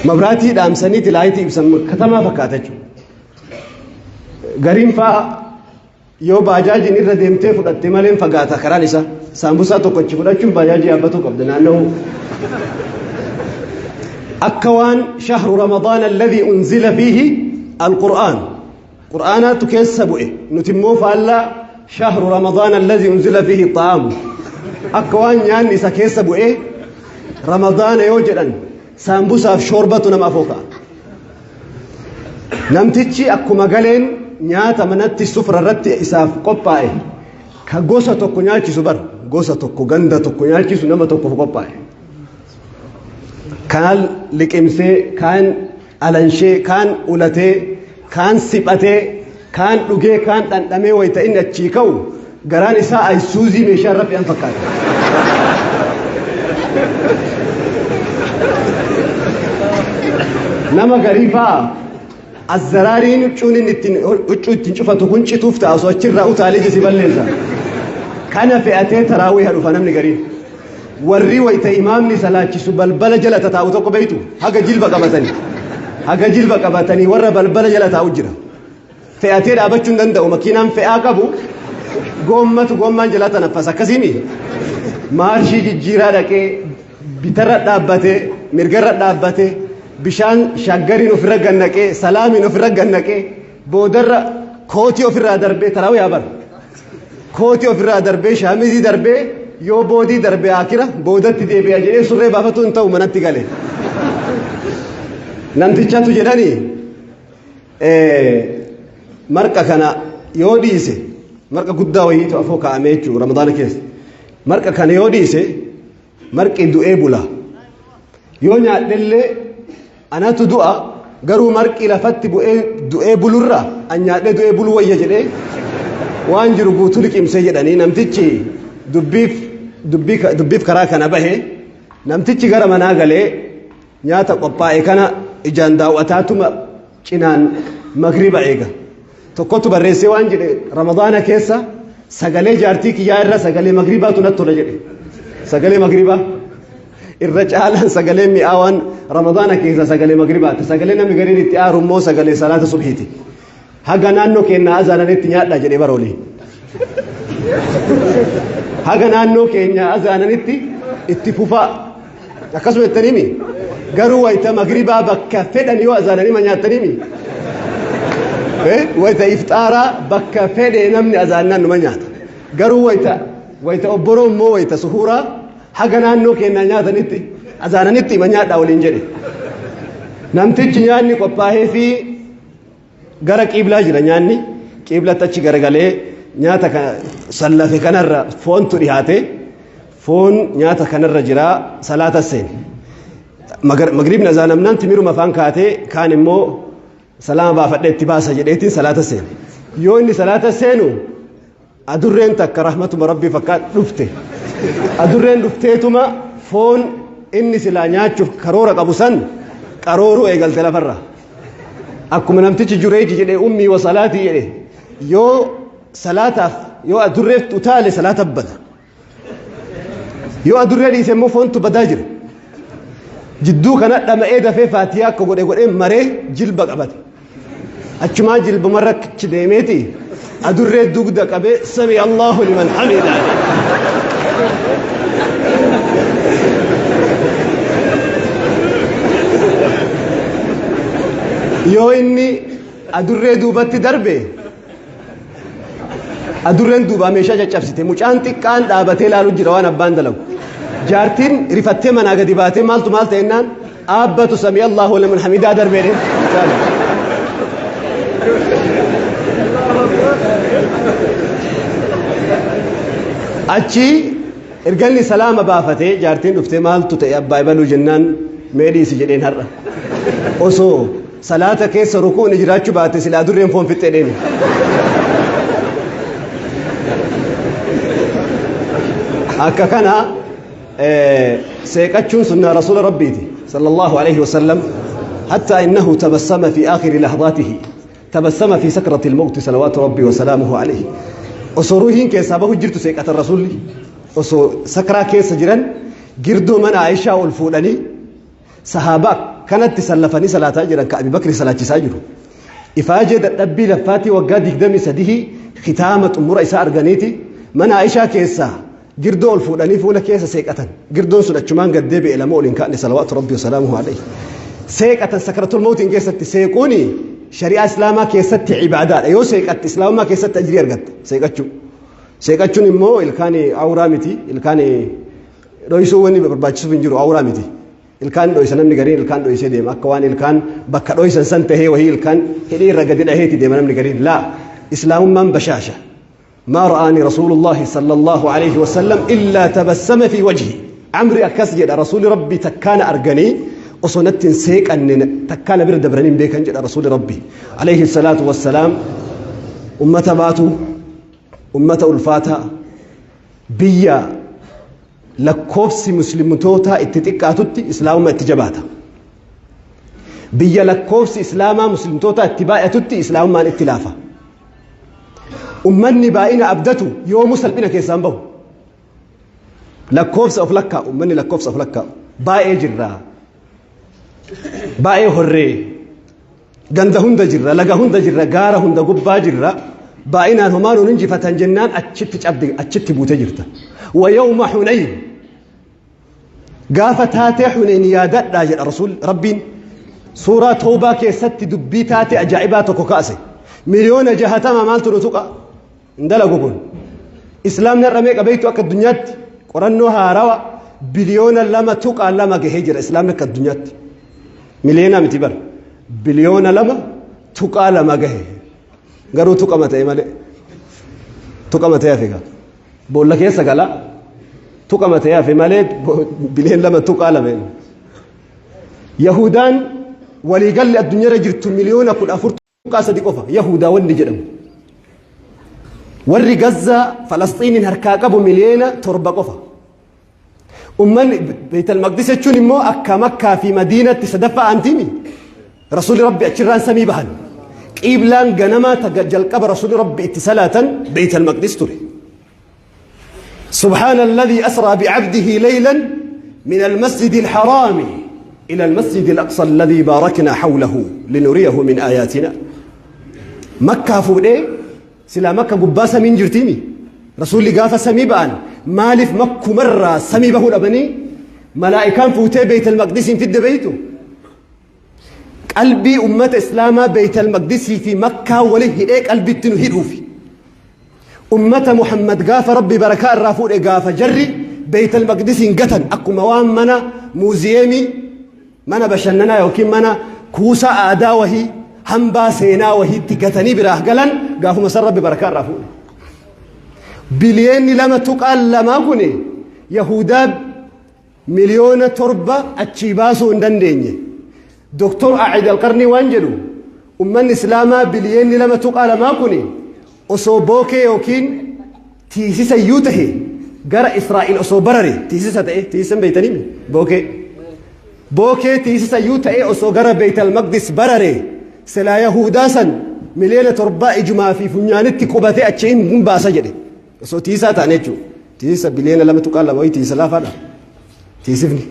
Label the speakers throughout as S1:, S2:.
S1: Mabraatii dhaamsaniiti laayitii ibsan katamaa fakkaata jechuudha. Gariin faa yoo baajaajiin irra deemtee fudhatte malee fagaata karaan isaa. Saambusaa tokkochi fudhachuun baajaajii yaabbatuu qabda naanna'uu. Akka waan shahru Ramadaan alladhii unzila fiihi alqur'aan. Qur'aanaatu keessa bu'e. Nuti immoo faallaa shahru Ramadaan alladhii unzila fiihi xa'aamu. Akka waan nyaanni isa keessa bu'ee Ramadaana yoo jedhan saambusaaf shoorbatu nama afoo ka'a. Namtichi akkuma galeen nyaata manatti sufra irratti isaaf qophaa'e ka gosa tokko nyaachisu bar gosa tokko ganda tokko nyaachisu nama tokkoof qophaa'e. Kaan liqimsee, kaan alanshee, kaan ulatee, kaan siphatee, kaan dhugee, kaan dhandhamee wayita inni achii ka'u garaan isaa ayisuuzii meeshaa irra fe'an fakkaata. Nama garii fa'aa azzaraariin huccuun inni ittiin huccuu ittiin cufatu kun cituuf ta'a osoo achirraa utaalee jisi balleessa. Kana fe'atee taraawii dhufa namni gariin. Warri wayita imaamni salaachisu balbala jala tataa'u tokko beektu haga jilba qabatanii haga jilba qabatanii warra balbala jala taa'u jira. Fe'atee dhaabachuu hin danda'u makiinaan fe'aa qabu goommatu goommaan jalaa tanaffas akkasiimi. Maarshii jijjiiraa dhaqee bitarra dhaabbatee mirgarra dhaabbatee bishaan shaggariin ofirra gannaqee salaamiin ofirra gannaqee boodarra kootii ofirraa darbee taraawii haa bara. Kootii ofirraa darbee shaamizii darbee yoo boodii darbee akira boodatti deebi'a jedhee surree baafatu hin ta'u manatti gale. Namtichatu jedhanii marqa kana yoo dhiise marqa guddaa wayiitu afoo kaa'amee jechuudha ramadaana keessa. Marqa kana yoo dhiise marqi du'ee bula. Yoo nyaadhellee anatu du'a garuu marqi lafatti bu'ee du'ee bulurra an nyaadhee du'ee bulu wayya jedhee waan jiru guutuu liqimsee jedhanii namtichi dubbiif dubbiif karaa kana bahe namtichi gara manaa galee nyaata qophaa'e kana ijaan daawwataatuma cinaan magriba eega. Tokkotu barreessee waan jedhe ramadaana keessa sagalee jaartii kiyyaa irra sagalee magribaatu natti tola jedhe. Sagalee magribaa. Irra caalaan sagalee mi'aawaan ramadaana keessa sagalee magribaati. Sagalee namni gariin itti aaru immoo sagalee salaata subhiiti. Haga naannoo keenya azaananitti nyaadha jedhee baroolii. Haga naannoo keenya azaananitti itti fufaa. Akkasuma jettaniimi garuu wayita magribaa bakka fedhan yoo azaananii ma nyaattaniimi. Wayita iftaaraa bakka fedhe namni azaannaan numa nyaata. Garuu wayita wayita obboroo immoo wayita suhuuraa haga naannoo keenyaa nyaatanitti azaananitti ima nyaadhaa waliin jedhe. Namtichi nyaanni qophaa'ee fi gara qiiblaa jira nyaanni qiiblatti achi garagalee nyaata sallafe kanarra foontu dhihaate foon nyaata kanarra jira salaata seene. Magriibni azaanamnaan timiruma afaan kaatee kaan immoo salaama baafadhee itti baasa jedheetiin salaata seene. Yoo inni salaata seenu adurreen takka rahmatuma rabbii fakkaat dhufte. Adurreen dhufteetuma foon inni silaa nyaachuuf karoora qabu san qarooruu eegalte lafarra. Akkuma namtichi jureeji jedhe ummii wa salaatii jedhe yoo salaataaf yoo adurreef utaale salaata bada. Yoo adurree dhiise immoo foontu badaa jira. Jidduu kana dhama'ee dafee faatiyaa akka godhe godhee maree jilba qabate. Achumaa jilbumarra achi deemeeti adurree dugda qabee sami Allahu liman hamida. Yoo inni adurree duubatti darbe adurreen duubaa meeshaa caccabsite mucaan xiqqaan dhaabatee ilaalu jira waan abbaan dalagu. Jaartiin rifattee manaa gadi baatee maaltu maal ta'ennaan aabbatu sami Allahu liman hamidaa darbeedhe. Achi erga inni salaama baafatee jaartiin dhuftee maaltu ta'e abbaa ibaluu jennaan mee dhiisi jedheen har'a. Osoo salaata keessa rukuun jiraachuu baate silaa adurreen foon fixxee deeme. Akka kana seeqachuun sunnaa rasuula rabbiiti sallallahu alaihi wasallam hatta innahu tabassama fi aakhiri lahdaatihi tabassama fi sakrati almawti salawaatu rabbi wasalaamuhu alaihi osoo ruuhiin keessaa bahu jirtu seeqatan rasuulli osoo sakraa keessa jiran girdoo mana Aishaa ol fuudhanii Sahaabaa kanatti sallafanii salaataa jiran ka Abi Bakri salaachisaa jiru. Ifaajee dadhabbii laffaatii waggaa 23 kitaama xumura isaa arganiiti mana Aishaa keessaa girdoo ol fuudhanii fuula keessa seeqatan. Girdoon sun achumaan gad deebi'e lama ol hin kaa'ne salawaatu rabbi wasalaamuhu alayhi. Seeqatan sakaratul mawtiin keessatti seequuni shari'aa islaamaa keessatti ibaadaadha. Yoo seeqatte islaamummaa keessatti ajrii argatta seeqachuu. Seeqachuun immoo ilkaan awuraa miti ilkaan dhoysuu wanni barbaachisuuf hin jiru awuraa miti. Ilkaan dhoysa namni gariin ilkaan dhoysee deema akka waan ilkaan bakka dhoysan san tahee wahii ilkaan hidhii irra gadi dhaheeti deema namni gariin laa islaamummaan bashaasha. ما رآني رسول الله صلى الله عليه وسلم إلا تبسم في وجهي عمري أكاس جد رسول ربي تكان أرجني وصنت سيك أن تكان برد برنين بيكن جد رسول ربي عليه الصلاة والسلام. أمة باتو أمة ألفاتا بيا lakkoofsi muslimtoota itti xiqqaatutti islaamummaa itti jabaata. Biyya lakkoofsi islaamaa muslimtoota itti baay'atutti islaamummaan itti laafa. Ummanni baay'ina abdatu yoomuu salphina keessaan bahu. Lakkoofsa of lakkaa'u ummanni lakkoofsa of lakkaa'u baay'ee jirra. Baay'ee horree ganda hunda jirra laga hunda jirra gaara hunda gubbaa jirra baay'inaan homaa nuun injifatan jennaan achitti cabde achitti buutee jirta. ويوم حنين قافة تاتي حنين يا ددا جل رسول ربين سورة توبة كيست دبي تاتي أجائباتك كأسي مليون جهتما مالت نتوقع اندلقوا كن إسلام نرميك بيتو أكا الدنيا قرنوها روا بليون لما توقع لما جهجر إسلام لك الدنيا مليون متبر بليون لما توقع لما جه قالوا توقع متى مالي توقع متى يا فيك بقول لك يا سجلا توقع متى في مالي بليون لما توقع لما يهودان وليقل الدنيا رجلت مليون كل أفر توقع صديق أوفا يهودا والنجدم وري غزة فلسطين هركاكبو مليون تربة قفا أمان بيت المقدس تشوني مو أكا مكة في مدينة تسدفع أنتيمي رسول ربي أتشران سمي بهن قبلان جنما تجل قبر رسول ربي اتصالاتا بيت المقدس تري. سبحان الذي أسرى بعبده ليلا من المسجد الحرام إلى المسجد الأقصى الذي باركنا حوله لنريه من آياتنا. مكة فودي سلا مكة قباسة من جرتيمي رسول قافة سمي بان مالف مكة مرة سمي به الأبني ملائكان فوتي بيت المقدس في بيته قلبي أمة إسلاما بيت المقدس في مكة وله إيك قلبي تنهيده في أمة محمد قافة ربي بركاء الرافور قافة جري بيت المقدس قتل أكو موان منا موزيمي منا بشننا يوكي منا كوسا آداوهي hambaa seenaa wahiitti gatanii biraa galan gaafuma san rabbi barakaa irraa fuudhe. Biliyoonni 2.2 kun Yahudaa 7 miliyoona achii baasuu hin dandeenye. Doktor Aciid Alqarnii waan jedhu ummanni Islaamaa biliyoonni 2.2 kun osoo bookee yookiin tiisisa iyyuu tahe gara Israa'el osoo barare tiisisa ta'e tiisisan beeytanii bookee bookee tiisisa iyyuu ta'e osoo gara Beeytal Maqdis barare silaa Yahudaa san 7 miliyoona ijumaa fi funyaanitti qubatee achi hin baasa jedhe osoo tiisaa ta'an jechuudha. Tiisisa 2.2 biliyoona wayii tiisa laafaadha. Tiisifni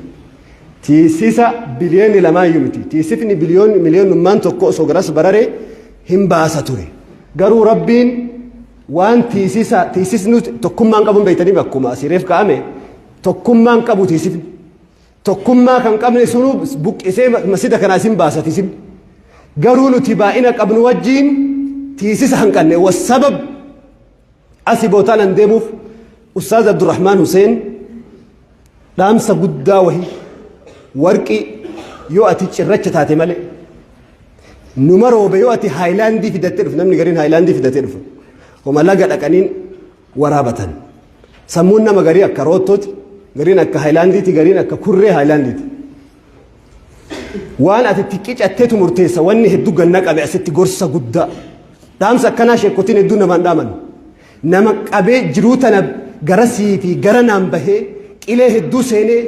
S1: tiisisa 2 biliyoona iyyuu miti tiisifni miliyoonummaan tokko osoo garas barare hin baasa ture. Garuu Rabbiin waan tiisisa tiisisni tokkummaan qabuun beeytanii akkuma asireef ka'ame tokkummaan qabu tiisifni. Tokkummaa kan qabne sunuu buqqisee masjida kanaa isin baasa tiisifni. Garuu nuti baay'ina qabnu wajjiin tiisisa hanqanne wasabab asii bootaan an deemuuf Ustaaz Abdurrahmaan Hussein dhaamsa guddaa wahii warqii yoo ati cirracha taate malee numa roobe yoo ati haayilaandii fidattee dhufu namni gariin haayilaandii fidatee dhufu homa laga dhaqaniin waraabatan sammuun nama garii akka roottooti gariin akka haayilaandiiti gariin akka kurree haayilaandiiti. Waan ati itti qicatteetu murteessa wanni hedduu ganna qabe asitti gorsa guddaa dhaamsa akkanaa sheekotiin hedduu namaan dhaaman nama qabee jiruu tana gara sii fi gara naan bahee qilee hedduu seenee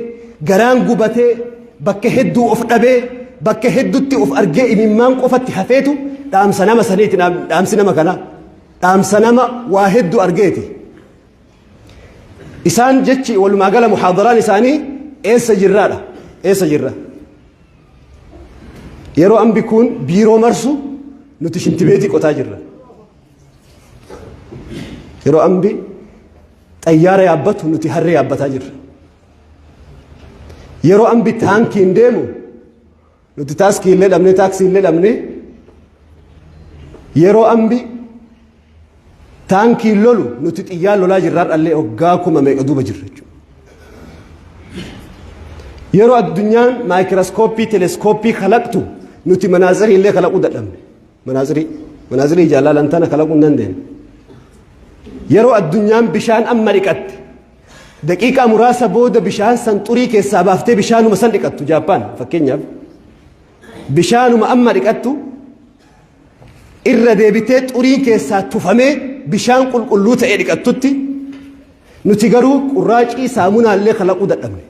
S1: garaan gubatee bakka hedduu of dhabee bakka hedduutti of argee imimmaan qofatti hafeetu dhaamsa nama saniiti dhaamsi nama kanaa dhaamsa nama waa hedduu argeeti. Isaan jechi walumaa gala muhaadaraan isaanii eessa jirraadha eessa jirra. Yeroo ambi kun biiroo marsu nuti shintibeetii qotaa jirra. Yeroo ambi xayyaara yaabbatu nuti harree yaabbataa jirra. Yeroo ambi taankiin deemu nuti taaskii illee dhabne, taaksii illee dhabne. Yeroo ambi taankiin lolu nuti xiyyaan lolaa jirraa dhallee hoggaa kuma meeqa duuba jirra jechuudha. Yeroo addunyaan maayikirooskooppii, teleeskooppii kalaqtu nuti manaatsirii illee kalaquu dadhabne. Manaatsirii jaallalan tana kalaquu hin dandeenye. Yeroo addunyaan bishaan amma dhiqatte, daqiiqaa muraasa booda bishaan san xurii keessaa baaftee bishaanuma san dhiqattu. Jaappaan fakkeenyaaf, bishaanuma amma dhiqattu irra deebitee xuriin keessaa tufamee bishaan qulqulluu ta'ee dhiqattutti, nuti garuu qurraacii saamunaallee kalaquu dadhabne.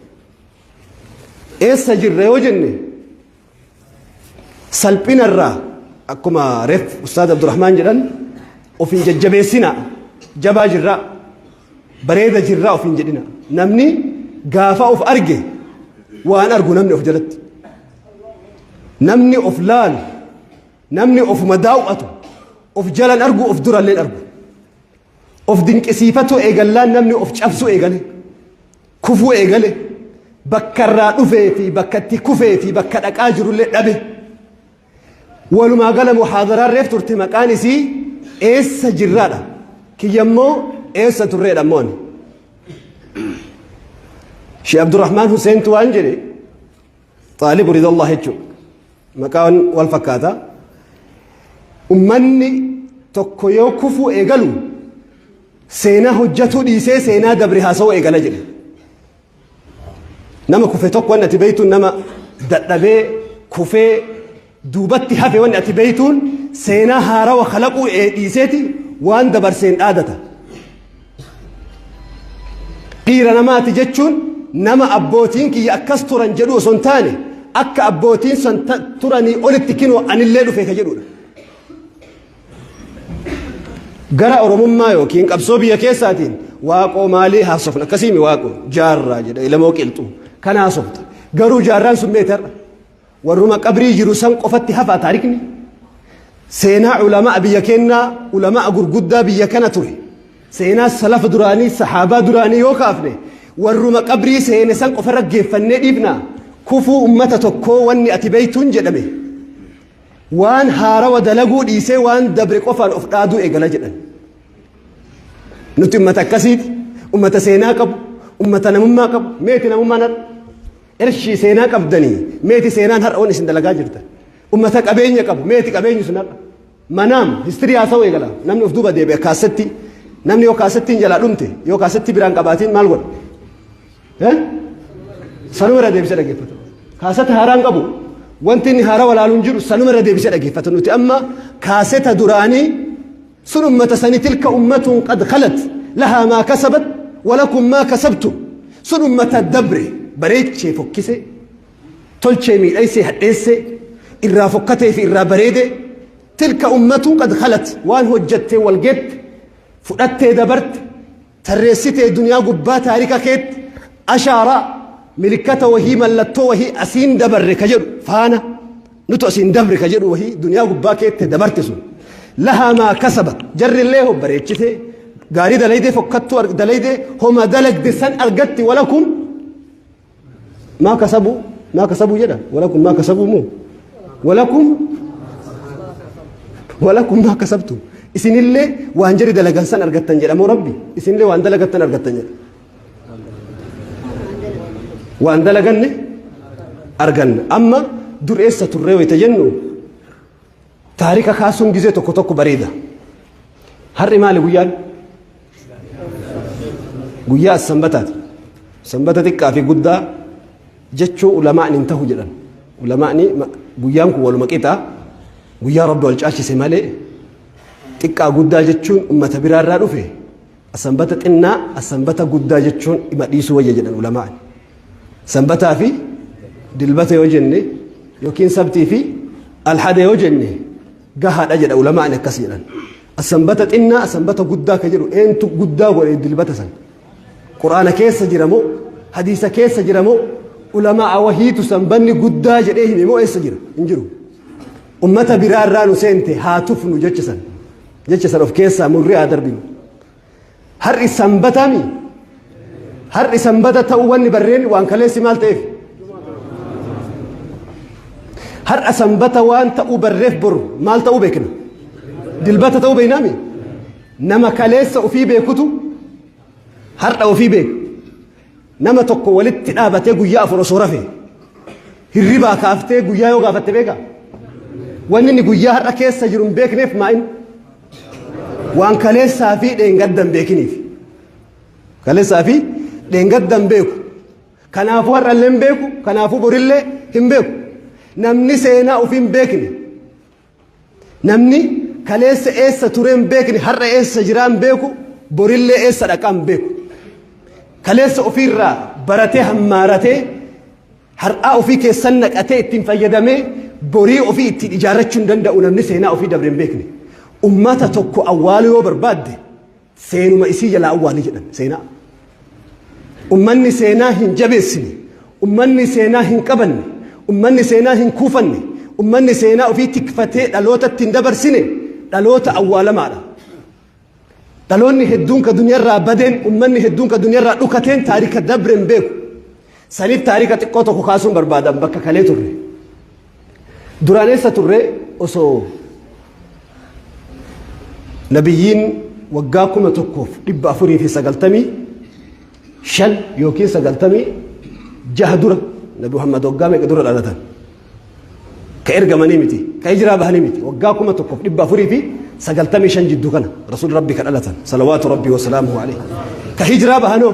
S1: Eessa jirra yoo jenne, salphinarraa akkuma reef Ustaad Abdurrahmaan jedhan, of hin jajjabeessina, jabaa jirraa, bareeda jirraa of hin jedhina. Namni gaafa of arge waan argu, namni of jalatti, namni of laalu, namni ofuma daaw'atu of jalan argu, of durallee argu. Of dinqisiifatu eegallaan namni of cabsu eegale, kufuu eegale, bakka irraa dhufee fi bakka itti kufee fi bakka dhaqaa jirullee dhabe. Walumaa gala muhaadaraan reef turte maqaan isii eessa jirraadha. Kiyyammoo eessa turreedha ammoo ani. Shee Abdurrahmaan Huseentu waan jedhe, Xaalibu Ridallah jechuudha. Maqaan wal fakkaata. Ummanni tokko yoo kufuu eegalu seenaa hojjatuu dhiisee seenaa dabre haasa'uu eegala jedhe. Nama kufe tokko wanni ati beeytuun, nama dadhabee kufee duubatti hafe wanni ati beeytuun, seenaa haarawa kalaquu dhiiseeti waan dabarseen dhaadata. Dhiira namaati jechuun nama abbootiin kiyya akkas turan jedhu osoo hin taane, akka abbootiin san turanii olitti kinoo anillee dhufe ka jedhudha. Gara Oromummaa yookiin qabsoo biyya keessaatiin Waaqoo maalii haasofna? Akkasiimi, Waaqoo jaarraa jedha, ilamoo qilxu kana haasofta. Garuu jaarraan sun meetarra warruma qabrii jiru san qofatti hafaa taarikni. Seenaa ulamaa biyya kennaa, ulamaa gurguddaa biyya kana ture, seenaa salafa duraanii, sahaabaa duraanii yoo kaafne, warruma qabrii seene san qofarra geeffannee dhiifna. Kufuu ummata tokkoo wanni ati beeytuun jedhame, waan haarawa dalaguu dhiisee waan dabre qofaan of dhaaduu eegala jedhan. Nuti ummata akkasiiti, ummata seenaa qabu, ummata namummaa qabu. Meeti namummaan har'a? Ershii seenaa qabdanii, meeti seenaan har'a waan isin dalagaa jirtan? Ummata qabeenya qabu, meeti qabeenyi sun har'a? Manaam history haasa'uu eegala. Namni of duuba deebi'a kaasetti. Namni yoo kaasettiin jalaa dhumte, yoo kaasetti biraan qabaatiin maal godha? Sanuma irra deebisee dhaggeeffata. Kaaseta haaraan qabu. Wanti inni haaraa walaaluun jiru sanuma irra deebisee dhaggeeffata. Nuti amma kaaseta duraanii sun ummata sanii, tilka ummatun qad khalat lahaa maa kasabat walakum maa kasabtum, sun ummata dabre bareechee fokkise, tolchee miidhaysee hadheessee, irraa fokkatee fi irraa bareede. Tilka ummatun qad khalat, waan hojjattee wal geette fudhattee dabarte, tarreessitee duniyaa gubbaa taarika keetti ashaaraa, milikkata wahii, mallattoo wahii asiin dabarre ka jedhu, faana nutu asiin dabre ka jedhu wahii duniyaa gubbaa keette dabarte. Sun lahaa maa kasabat, jarrillee ho bareechite, gaarii dalaydee, fokkattuu dalaydee, homa dalagde san argatti. Walakum maa kasabu, maa kasabuu jedha, walakum maa kasabuu moo walakum maa kasabtu, isinillee waan jari dalagan san argattan jedhamoo rabbi isinillee waan dalagattan argattan jedha? Waan dalaganne arganna. Amma dur eessa turree wayita jennu, taarika kaasuun gizee tokko tokko bareeda. Har'i maali guyyaan? Guyyaa sanbataati. Sanbata xiqqaa fi guddaa jechuu ulamaan hin tahu jedhan. Ulamaani guyyaan kun waluma qixaa, guyyaa rabbi wal caalchise malee, xiqqaa guddaa jechuun ummata biraarraa dhufe. Sanbata xinnaa, sanbata guddaa jechuun dhima dhiisuu wayya jedhan ulamaan. Sanbataa fi dilbata yoo jenne yookiin sabtii fi alhada yoo jenne gahaadha jedha ulamaan, akkas jedhan. Sanbata xinnaa, sanbata guddaa ka jedhu eentu guddaa godhe dilbata san? Quraana keessa jira moo, hadiisa keessa jira moo, ulamaa wahiitu sanbanni guddaa jedhee hime moo, eessa jira? Hin jiru. Ummata biraa irraa nu seente haa tufnu jecha san. Jecha san of keessaa murree haa darbinu. Har'i sanbataami. Har'i sanbata ta'uu wanni barreen waan kaleessi maal ta'eef? Har'a sanbata waan ta'uu barreef boru maal ta'uu beekna? Dilbata ta'uu beeknaami? Nama kaleessa ofii beekutu har'a ofii beeka. Nama tokko walitti dhaabatee guyyaa 4 osoo rafe hirribaa kaaftee guyyaa yoo gaafatte beekaa? Wanni inni guyyaa har'a keessa jiru hin beekneef maa'in? Waan kaleessaa fi dheengadda hin beekiniif. Kaleessaa fi dheengadda hin beeku. Kanaafuu har'allee hin beeku, kanaafuu borillee hin beeku. Namni seenaa ofii hin beekne, namni kaleessa eessa ture hin beekne, har'a eessa jiraa hin beeku, borillee eessa dhaqaa hin beeku. Kaleessa ofiirraa baratee hammaaratee har'aa ofii keessan naqatee ittiin fayyadamee borii ofii ittiin ijaarrachuu hin danda'u namni seenaa ofii dabre hin beekne. Ummata tokko awwaaluu yoo barbaadde seenuma isii jalaa awwaali jedhan seenaa. Ummanni seenaa hin jabeessine, ummanni seenaa hin qabanne, ummanni seenaa hin kuufanne, ummanni seenaa ofii tikfatee dhalootatti hin dabarsine dhaloota awwaalamaadha. Dhaloonni hedduun ka duniyarraa badeen, ummanni hedduun ka duniyarraa dhukateen taarika dabre hin beeku. Saniif taarika xiqqoo tokko kaasuun barbaadan bakka kalee turre. Duraan eessa turre osoo nabiyyiin waggaa 1495 yookiin 96 dura Nabi Muhammad waggaa meeqa dura dhalatan? Ka ergamanii miti, ka hijiraa bahanii miti. Waggaa 1495 jidduu kana Rasuul Rabbi ka dhalatan. Salawaatu Rabbi wa salaamuhu alayhi. Ka hijiraa bahanoo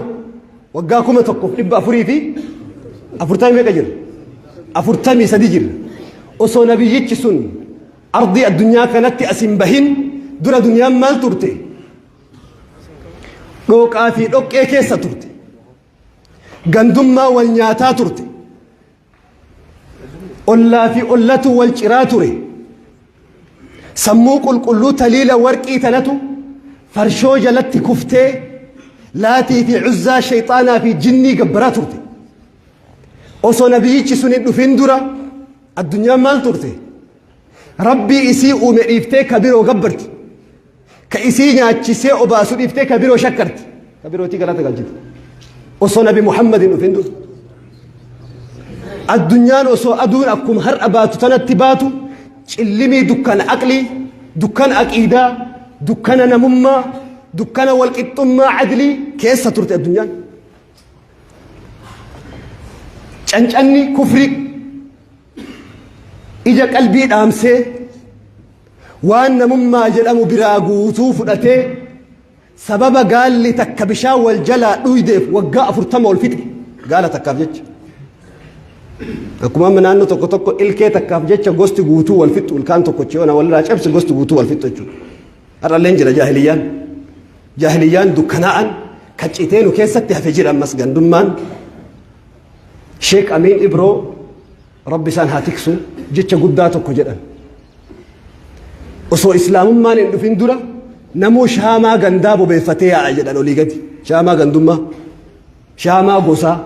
S1: waggaa 1440 meeqa jira? 43 jira. Osoo nabiyyichi sun ardii addunyaa kanatti as hin bahin dura duniyaan maal turte? Dhooqaa fi dhoqqee keessa turte. Gandummaa wal nyaataa turte. Ollaa fi ollatu wal ciraa ture. Sammuu qulqulluu taliila warqii tanatu farshoo jalatti kuftee laatii fi cuzzaa shayxaanaa fi jinnii gabbaraa turte. Osoo nabiyyichi sun hin dhufin dura addunyaan maal turte? Rabbii isii uume dhiiftee ka biroo gabbarti. Ka isii nyaachisee obaasu dhiiftee ka biroo shakkarti. Ka birootii galata galchiti. Osoo Nabi Muhammad hin dhufin dura. Addunyaan osoo aduun akkuma har'a baatu tanatti baatu cillimii dukkana aqlii, dukkana aqiidaa, dukkana namummaa, dukkana walqixxummaa adlii keessa turte addunyaan. Cancanni kufrii ija qalbii dhaamsee waan namummaa jedhamu biraa guutuu fudhatee sababa gaalli takka bishaan wal jalaa dhuydeef waggaa 40 ol fixe gaala takkaaf jecha. Akkuma amma naannoo tokko tokko ilkee takkaaf jecha gosti guutuu wal fixxu ilkaan tokkochi yoo walirraa cabse gosti guutuu wal fixxu jechuudha. Har'allee jira jaahiliyyaan. Jaahiliyyaan dukkanaa'an kan citee nu keessatti hafe jira ammas gandummaan. Sheek Amiin Ibroo Rabbi isaan haa tiksu jecha guddaa tokko jedhan. Osoo islaamummaan hin dhufin dura namuu shaamaa gandaa bobeeffatee yaa'a jedhan olii gadi. Shaamaa gandummaa, shaamaa gosaa.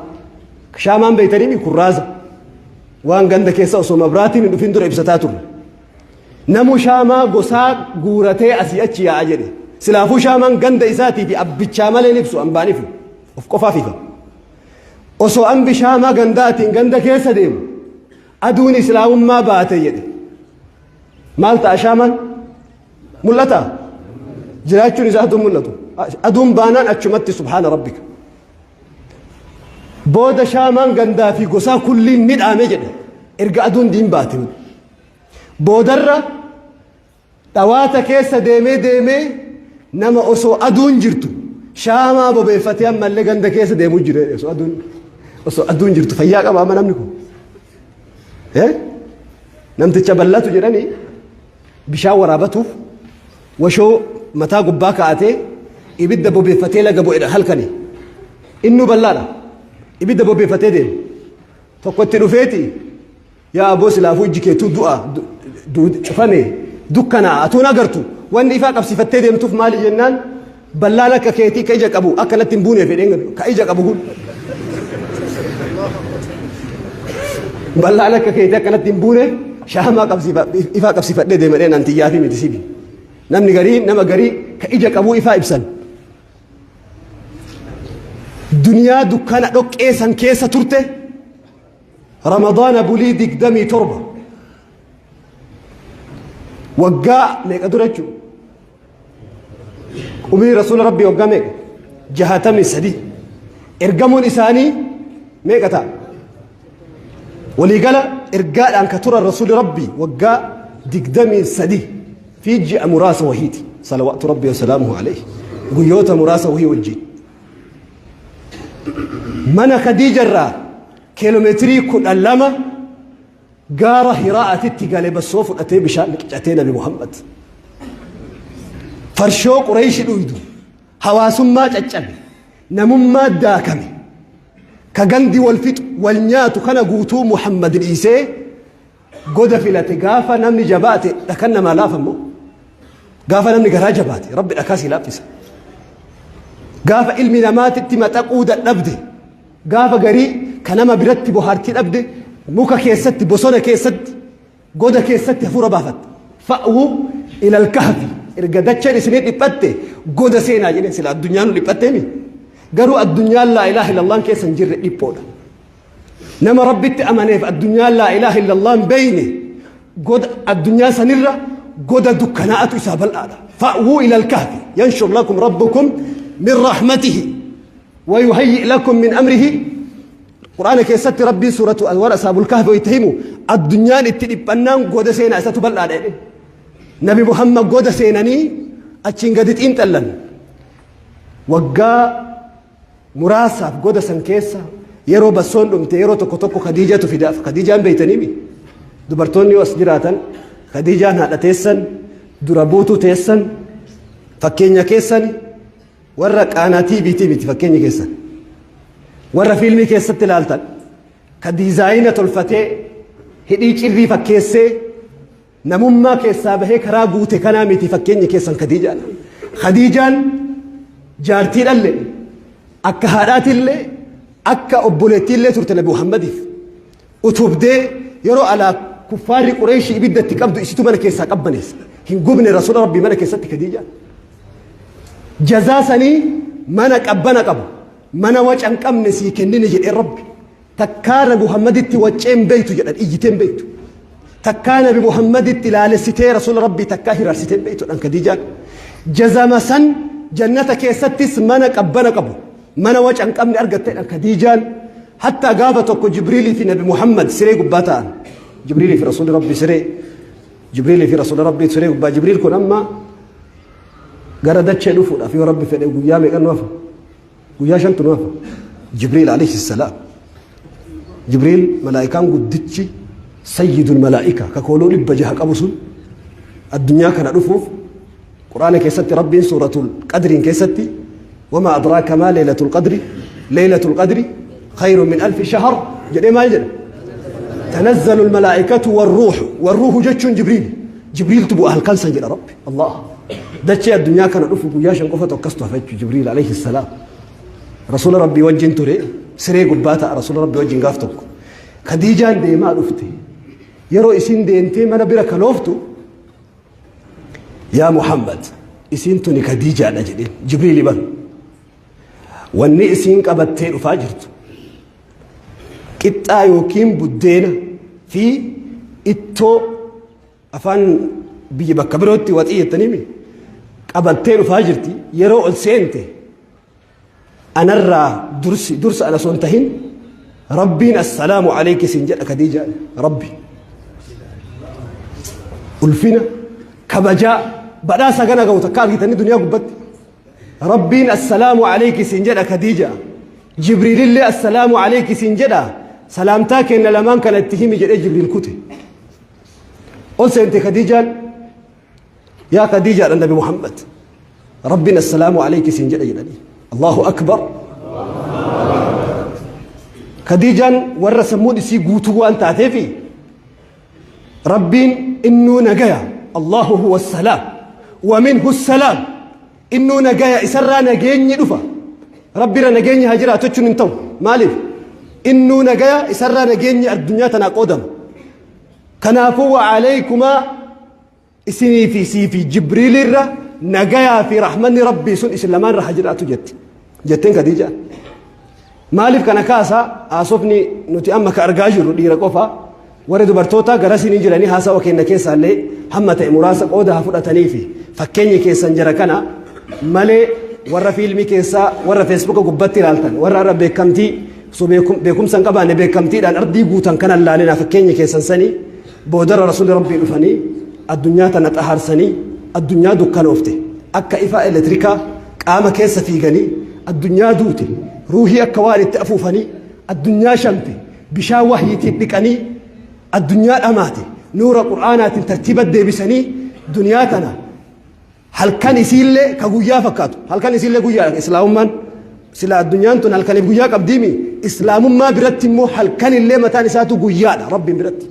S1: Shaamaan beektanii kurraaza. Waan ganda keessa osoo mabraatiin hin dhufin dura ibsataa turre. Namuu shaamaa gosaa guuratee asii achi yaa'a jedhe. Silaafuu shaamaan ganda isaatii fi abbichaa malee hin ibsu ambaan ifu. Of qofaaf ifa. Osoo ambi shaamaa gandaatiin ganda keessa deemu aduun islaamummaa baate jedhe. Maal ta'a shaamaan? Mul'ata? Jiraachuun isaa aduun mul'atu. Aduun baanaan achumatti subhaana rabbika. Booda shaamaan gandaa fi gosaa kulliin ni dhaame jedhe. Erga aduun diin baate. Boodarra Dhawaata keessa deemee deemee nama osoo aduun jirtu shaamaa bobeeffatee ammallee ganda keessa deemuu jira osoo aduun osoo aduun jirtu fayyaa qaba amma namni kun. Eh? Namticha bal'atu jedhanii bishaan waraabatuuf washoo mataa gubbaa kaa'atee ibidda bobeeffatee laga bu'edha halkanii. Innuu bal'aadha. Ibidda bobeeffatee deema. Tokko itti dhufeeti Yaa aboo silaafuu ijji keetuu du'a cufame dukkanaa atuun agartu wanni ifaa qabsiifattee deemtuuf maali jennaan ballaan akka keetii ka ija qabu akka natti hin buuneef jedheen ka ija qabu kun ballaan akka keetii akka natti hin buuneef Shaamaa ifaa qabsiifadhee deemadhee naan xiyyaa fi miti sibi. Namni garii nama garii ka ija qabuu ifaa ibsan. Duniyaa dukkana dhoqqee san keessa turte Ramadaana bulii 27 waggaa meeqa dura jechuudha. Umrii rasuula rabbii waggaa meeqa? 63. Ergamuun isaanii meeqa ta'a? Waliigala ergaadhaan ka turan rasuuli rabbii waggaa 23 fi ji'a muraasa wahiiti. Salawaatu rabbii wasalaamuhu alayhi. Guyyoota muraasa wahii wajjin. Mana Khadiija irraa kiiloomeetirii 12 gaara Hiraa'atitti gale bassoo fudhatee bishaan qicatee Nabi Muhammad. Farshoo Qureeshi dhuydu hawaasummaa caccabe namummaa daakame ka gandi wal fixu wal nyaatu kana guutuu Muhammad dhiisee goda filate. Gaafa namni jabaate dhakan namaa laafa immoo gaafa namni garaa jabaate Rabbi dhakaa sii laaffisa. Gaafa ilmi namaatitti maxaquu dadhabde, gaafa garii ka nama biratti bohaartii dhabde, muka keessatti, bosona keessatti, goda keessatti hafuura baafatte. Fa'uu ilal kahfi, erga dacheen isinii dhiphatte goda seenaa jedheen. Sila addunyaan nu dhiphatteemi, garuu addunyaan laa ilaaha illallaan keessa hin jirre dhiphoodha. Nama Rabbitti amaneef addunyaan laa ilaaha illallaan beeyne goda addunyaa sanirra goda dukkanaa'atu isaa bal'aadha. Fa'uu ilal kahfi yanshur lakum rabbukum min rahmatihi wa yuhayyi lakum min amrihi. Qur'aana keessatti Rabbiin suuratu warra Ashaabul Kahfi wayita himu addunyaan itti dhiphannaan goda seenaa isatu bal'aadha jedhe. Nabi Muhammad goda seenanii achiin gadi xiinxallan. Waggaa muraasaaf goda san keessa yeroo bassoon dhumte yeroo tokko tokko Khadiijatu fidaaf. Khadiijaan beeytaniimi? Dubartoonni yoo as jiraatan Khadiijaan haadha teessan, dura buutuu teessan, fakkeenya keessan. Warra qaanaa TVT miti fakkeenya keessan. Warra fiilmii keessatti ilaaltan ka diizaayina tolfatee hidhii cirrii fakkeessee namummaa keessaa bahee karaa guute kanaa miti fakkeenya keessan Khadiijaan. Khadiijaan jaartii dhalle, akka haadhaatillee akka obboleettiillee turte Nabi Muhammadiif. Utubdee yeroo alaa kuffaarri Qureeshii ibidda itti qabdu isitu mana keessaa qabbaneessa. Hin gubne rasuula Rabbii mana keessatti Khadiijaan. Jazaa sanii mana qabbana qabu, mana waca hin qabne sii kennine jedhee Rabbi. Takkaa Nabi Muhammaditti waccee hin beeytu jedhan, iyyitee hin beeytu. Takkaa Nabi Muhammaditti laalessitee rasuula Rabbii takkaa hiraarsitee hin beeytu jedhan Khadiijaan. Jazama san jannata keessattis mana qabbana qabu, mana waca hin qabne argatte jedhan Khadiijaan. Hatta gaafa tokko Jibriilii fi Nabi Muhammad siree gubbaa ta'an. Jibriilii fi rasuulli Rabbii siree, Jibriilii fi rasuula Rabbii siree gubbaa. Jibriil kun amma gara dachee dhufuudhaaf yoo Rabbi fedhe guyyaa meeqa nu hafa? Guyyaa shantu nu hafa. Jibriil alayhi salaam. Jibriil malaa'ikaan guddichi sayyidul malaa'ika ka kooluu 600 qabu sun addunyaa kana dhufuuf Quraana keessatti Rabbiin suuratul Qadriin keessatti wamaa adraaka maa leelatul qadri, leelatul qadri khayrun min alfi shahr jedhee maal jedha? Tanazzalu almalaa'ikatu warruuhu, warruuhu jechuun Jibriil, Jibriiltu bu'a halkan san jedha Rabbi. Allah dachee addunyaa kana dhufu guyyaa 5 qofatu akkas hafa jechuudha. Jibriil alayhi salaam rasuula Rabbii wajjin ture, siree gubbaa ta'a rasuula Rabbii wajjin. Gaaf tokko Khadiijaan deemaa dhufte. Yeroo isin deemtee mana bira kalooftu, yaa Muhammad, isiin tuni Khadiijaadha jedheen Jibriili. Ban wanni isiin qabattee dhufaa jirtu qixxaa yookiin buddeena fi ittoo, afaan biyya bakka birootti waxii jettaniimi, qabattee dhufaa jirti. Yeroo ol seente anarraa dursi, dursa ana osoo hin tahin Rabbiin assalaamu alayki siin jedha Khadiijaa. Rabbi ulfina kabajaa badhaasa gana ga'u takka argitanii duniyaa gubbatti? Rabbiin assalaamu alayki siin jedha Khadiija, Jibriilillee assalaamu alayki siin jedha, salaamtaa kenna lamaan kana itti himi jedhee Jibriil kute. Ol seente Khadiijaan. Yaa Khadiijaadha Nabi Muhammad, Rabbiin assalaamu alayki siin jedha jedhanii. Allahu akbar. Khadiijaan warra sammuun isii guutuu waan taateefi Rabbiin innuu nagaya, Allahu huwa salaam wa minhu salaam, innuu nagaya, isarraa nageenyi dhufa. Rabbirra nageenyi haa jiraatu jechuun hin ta'u. Maaliif? Innuu nagaya, isarraa nageenyi addunyaa tanaa qoodama. Kanaafuu wa alaykumaa isinii fi sii fi Jibriilirra nagayaa fi rahmanni Rabbii sun isin lamaan irra haa jiraatu jetti. Jetteen Khadiijaan. Maaliif kana kaasa? Haasofni nuti amma ka argaa jirru dhiira qofa. Warri dubartootaa garasiin hin jiranii haasawa keenya keessaallee hamma ta'e muraasa qooda haa fudhatanii fi fakkeenyi keessan jara kana malee warra fiilmii keessaa, warra feesbuuka gubbatti ilaaltan, warra har'a beekamtii osoo beekumsa hin qabaanne beekamtiidhaan ardii guutan kana ilaalinaa. Fakkeenyi keessan sanii boodarra rasuulli Rabbii dhufanii addunyaa tana xahaarsanii, addunyaa dukkanoofte akka ifaa elektirikaa qaama keessa fiiganii, addunyaa duute ruuhii akka waan itti afuufanii, addunyaa shamte bishaan wahyiitiin dhiqanii, addunyaa dhamaate nuura qur'aanaatiin tartiiba deebisanii, duniyaa tana halkan isiillee ka guyyaa fakkaatu, halkan isiillee guyyaadha. Islaamummaan sila addunyaan tun halkaniif guyyaa qabdiimi, islaamummaa biratti immoo halkanillee mataan isaatu guyyaadha. Rabbiin biratti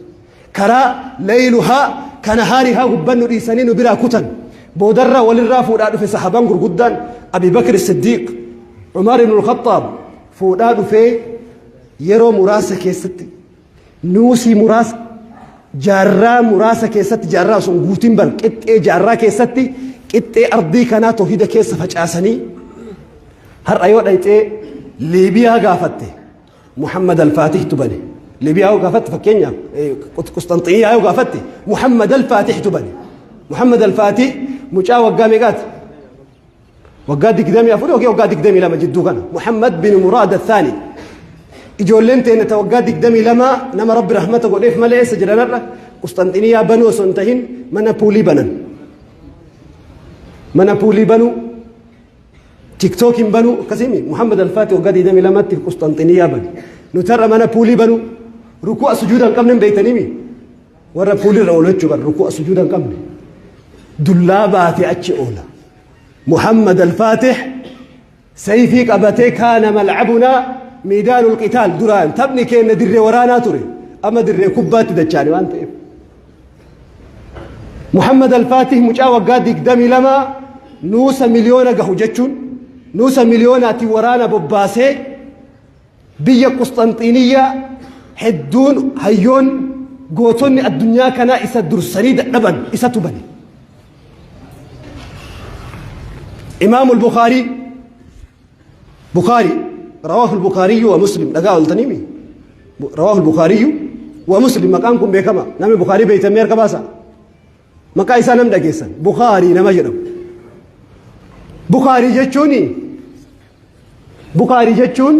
S1: karaa layluhaa kana haarihaa gubbannu dhiisanii nu biraa kutan. Boodarraa walirraa fuudhaa dhufe sahabaan gurguddaan Abi Bakr Siddiiq, Umar ibn al-Khattaab fuudhaa dhufee yeroo muraasa keessatti, nuusii muraasa, jaarraa muraasa keessatti, jaarraa sun guutiin bar qixxee jaarraa keessatti qixxee ardii kanaa toohida keessa facaasanii, har'a yoo dhayxee Liibiyaa gaafatte Muhammad al-Fatih bane. Liibiyaa yoo gaafatte, fakkeenyaaf Qusxanxiniyaa yoo gaafatte, Muhammad al-Fatih bane. Muhammad al-Fatih mucaa waggaa meeqaati? Waggaa 24 yookiin waggaa 22 jidduu kana. Muhammad bin Muraad al-Thani. Ijoolleen teenya ta waggaa 22 nama Rabbi rahmata godheef malee eessa jiranarra? Qusxanxiniyaa banuu osoo hin tahin mana puulii banan. Mana puulii banuu, tiktookiin banuu akkasii. Muhammad al-Fatih waggaa 22tti Qusxanxiniyaa bane. Nuti har'a mana puulii banuu, ruku'a sujuuda hin qabne hin beektaniimi. Warra puulirra oolu jechuu bara ruku'a sujuuda hin qabne. Dullaa baatee achi oola. Muhammad al-Fatih sayfii qabatee, kaana malcabunaa miidaanul qitaal, duraan taphni keenya dirree waraanaa ture, amma dirree kubbaatti dachaane waan ta'eef. Muhammad al-Fatih mucaa waggaa 22 nuusa miliyoona gahu jechuun nuusa miliyoonaatiin waraana bobbaasee biyya Qusxanxiiniyyaa hedduun hayyoon gootonni addunyaa kanaa isa dursanii dadhaban isatu bane. Imaam al-Bukhaarii, Bukhaarii, رواه البخاري ومسلم, dhagaa oltaniimi, رواه البخاري ومسلم, maqaan kun beekama. Namni Bukhaarii beeytamee harka baasa. Maqaa isaa nam dhageessan? Bukhaarii nama jedhamu. Bukhaarii jechuun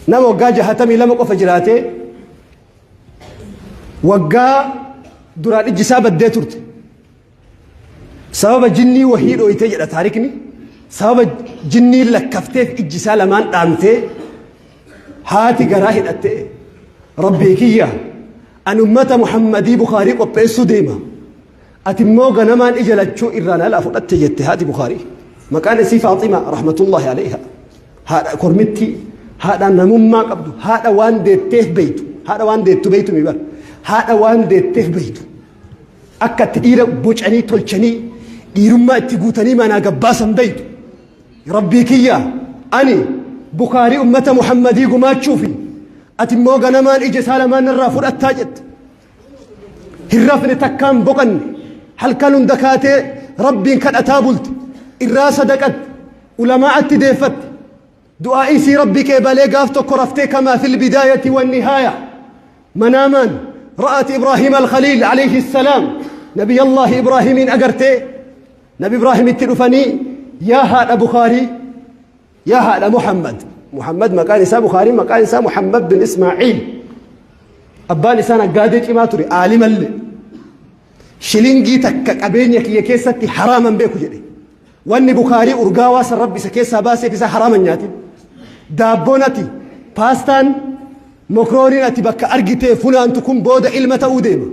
S1: nama waggaa 62 qofa jiraatee, waggaa duraan ijji isaa baddee turte. Sababa jinnii wahii dhooytee jedha taarikni. Sababa jinnii lakkafteef ijji isaa lamaan dhaamtee, haati garaa hidhattee, "Rabbii kiyya, ani ummata Muhammadii Bukaarii qopheessuu deema. Ati immoo ganamaan ija lachuu irraan alaa fudhatte," jette haati Bukaarii. Maqaan isii Faaxima rahmatullahi alayha. Haadha kormittii, haadha namummaa qabdu, haadha waan deetteef beeytu, haadha waan deettu beeytu mi bar. Haadha waan deetteef beeytu. Akka itti dhiira bocanii tolchanii dhiirummaa itti guutanii manaa gabbaasan beeytu. "Rabbii kiyya, ani Bukaarii ummata Muhammadii gumaachuufi ati immoo ganamaan ija isaa lamaan irraa fudhattaa," jette. Hin rafne, takkaan boqanne, halkan hunda kaatee Rabbiin kadhataa bulte, irraa sadaqatte, ulamaa'atti deeffatte. Du'aa isii Rabbi qeebalee gaaf tokko raftee, كما في البداية والنهاية, مناما رأت إبراهيم الخليل عليه السلام, نبي الله إبراهيم agartee. Nabi Ibraahim itti dhufanii, "Yaa haadha Bukaarii, yaa haadha Muhammad," Muhammad maqaan isaa, Bukaarii maqaan isaa Muhammad bin Ismaaciil, abbaan isaa naggaadee cimaa ture, aalimallee, "Shilingii takka qabeenya kiyya keessatti haraaman beeku," jedhe. Wanni Bukaarii urgaawaa san Rabbi isa keessaa baaseef isa haraaman nyaatin. Daabboon ati, paastaan, mokrooniin ati bakka argitee funaantu kun booda ilma ta'uu deema.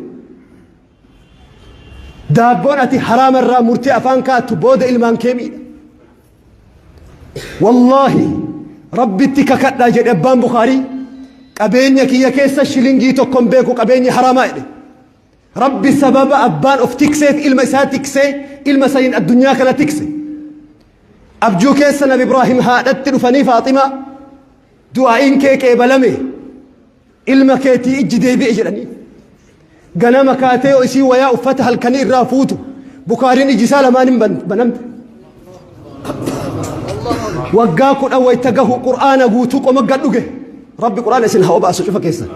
S1: Daabboon ati haraama irraa murtee afaan kaattu booda ilmaan kee miidha. "Wallaahi, Rabbitti kakadhaa," jedhe abbaan Bukaarii, "qabeenya kiyya keessa shilingii tokko hin beeku qabeenya haraamaa," jedhe. Rabbi sababa abbaan of tikseef ilma isaa tiksee, ilma saniin addunyaa kana tikse. Abjuu keessa Nabi Ibraahim haadhatti dhufanii, "Faaximaa, du'aa'iin kee qeebalame, ilma keetii ijji deebi'e," jedhanii. Ganama kaatee yoo isii wayaa uffata halkanii irraa fuutu Bukaariin iji isaa lamaan hin banamte. Waggaa 10 wayta gahu Qur'aana guutuu qoma gad dhuge. Rabbi Qur'aana isin haa obaasu cufa keessan.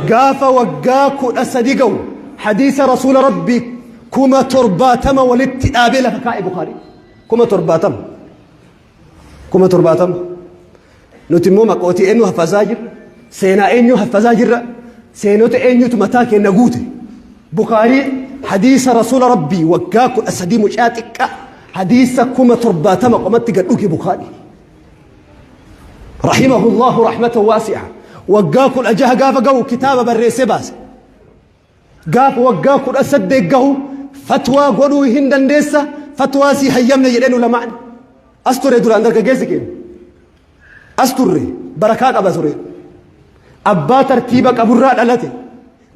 S1: Gaafa waggaa 13 gahu hadiisa Rasuula Rabbii 70,000 walitti dhaabee lafa kaa'e Bukaarii. 70,000. 70,000. Nuti immoo maqootii eenyu haffazaa jirra? Seenaa eenyu haffazaa jirra? Seenota eenyutu mataa keenya guute? Bukaarii hadiisa Rasuula Rabbii waggaa 13 mucaa xiqqaa hadiisa 70,000 qomatti gad dhuge Bukaarii. Rahimahullahu rahmatan waasi'a. Waggaa 16 gaafa gahu kitaaba barreessee baase. Gaafa waggaa 18 gahu fatwaa godhuu hin dandeessa, fatwaa sii hayyamne jedheen ulamaan. As ture duraan dargaggeessi keenya. As turre barakaa qaba ture. Abbaa tartiiba qaburraa dhalate.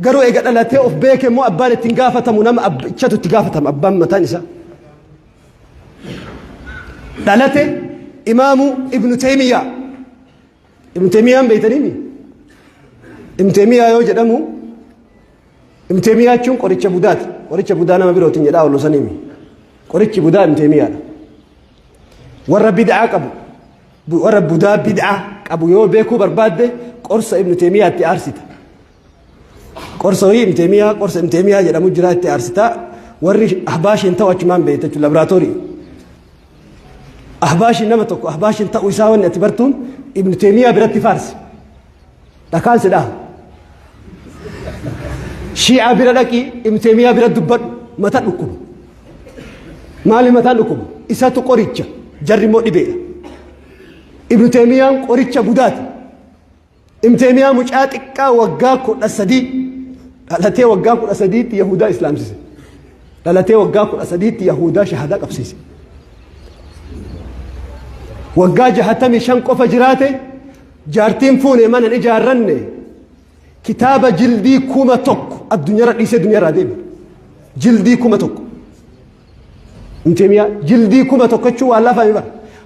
S1: Garuu eega dhalatee of beeke immoo abbaan ittiin gaafatamu nama abbichatu itti gaafatama abbaan mataan isaa. Dhalate Imaamu Ibnu Taymiyaa. Ibnu Taymiyaan beeytaniimi? Ibnu Taymiyaa yoo jedhamu Ibnu Taymiyaa jechuun qoricha budaati. Qoricha budaa nama birootiin jedhaa oolu saniimi. Qorichi budaa Ibnu Taymiyaadha. Warra bid'aa qabu warra budaa bid'aa qabu yoo beekuu barbaadde qorsa Ibnu Taymiyaa itti aarsita. Qorsa wayii Ibnu Taymiyaa qorsa Ibnu Taymiyaa jedhamu jira itti aarsita. Warri ahbaashiin ta'u achumaan beekta jechuudha laboraatoorii. Ahbaashiin nama tokko ahbaashiin ta'uu isaa wanni ati bartuun Ibnu Taymiyaa biratti faarsi. Dhakaan si dhaha. Shii'aa bira dhaqii Ibnu Taymiyaa bira dubbadhu mata dhukkuba. Maali mataan dhukkuba? Isatu qoricha jarri immoo dhibeedha. Ibnu Taymiyaan qoricha budaati. Ibnu Taymiyaa mucaa xiqqaa waggaa 13 dhalatee waggaa 13tti Yahudaa islaamsise. Dhalatee waggaa 13tti Yahudaa shahadaa qabsiise. Waggaa 65 qofa jiraate jaartiin fuune mana hin ijaarranne kitaaba jildii 1000 addunyaarra dhiisee duniyaarraa deeme. Jildii 1000. Ibn Taymiyaa jildii 1000 jechuun waan lafaa bara.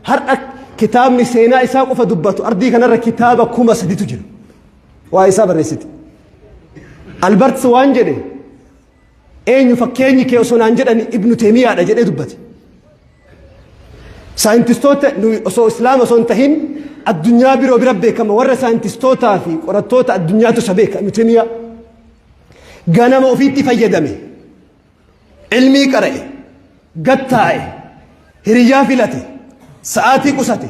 S1: Har'a kitaabni seenaa isaa qofa dubbatu ardii kanarra kitaaba 3000tu jira. Waa isaa barreessite. Alberts waan jedhe eenyu fakkeenyi kee osoo naan jedhani Ibnu Taymiyaadha jedhee dubbate. Saayintistoota nuyi osoo Islaama osoo hin tahin addunyaa biroo bira beekama warra saayintistootaa fi qorattoota addunyaatu isa beeka Ibnu Taymiyaa. Ganama ofiitti fayyadame. Ilmii qara'e, gad taa'e, hiriyyaa filate, sa'aatii qusate,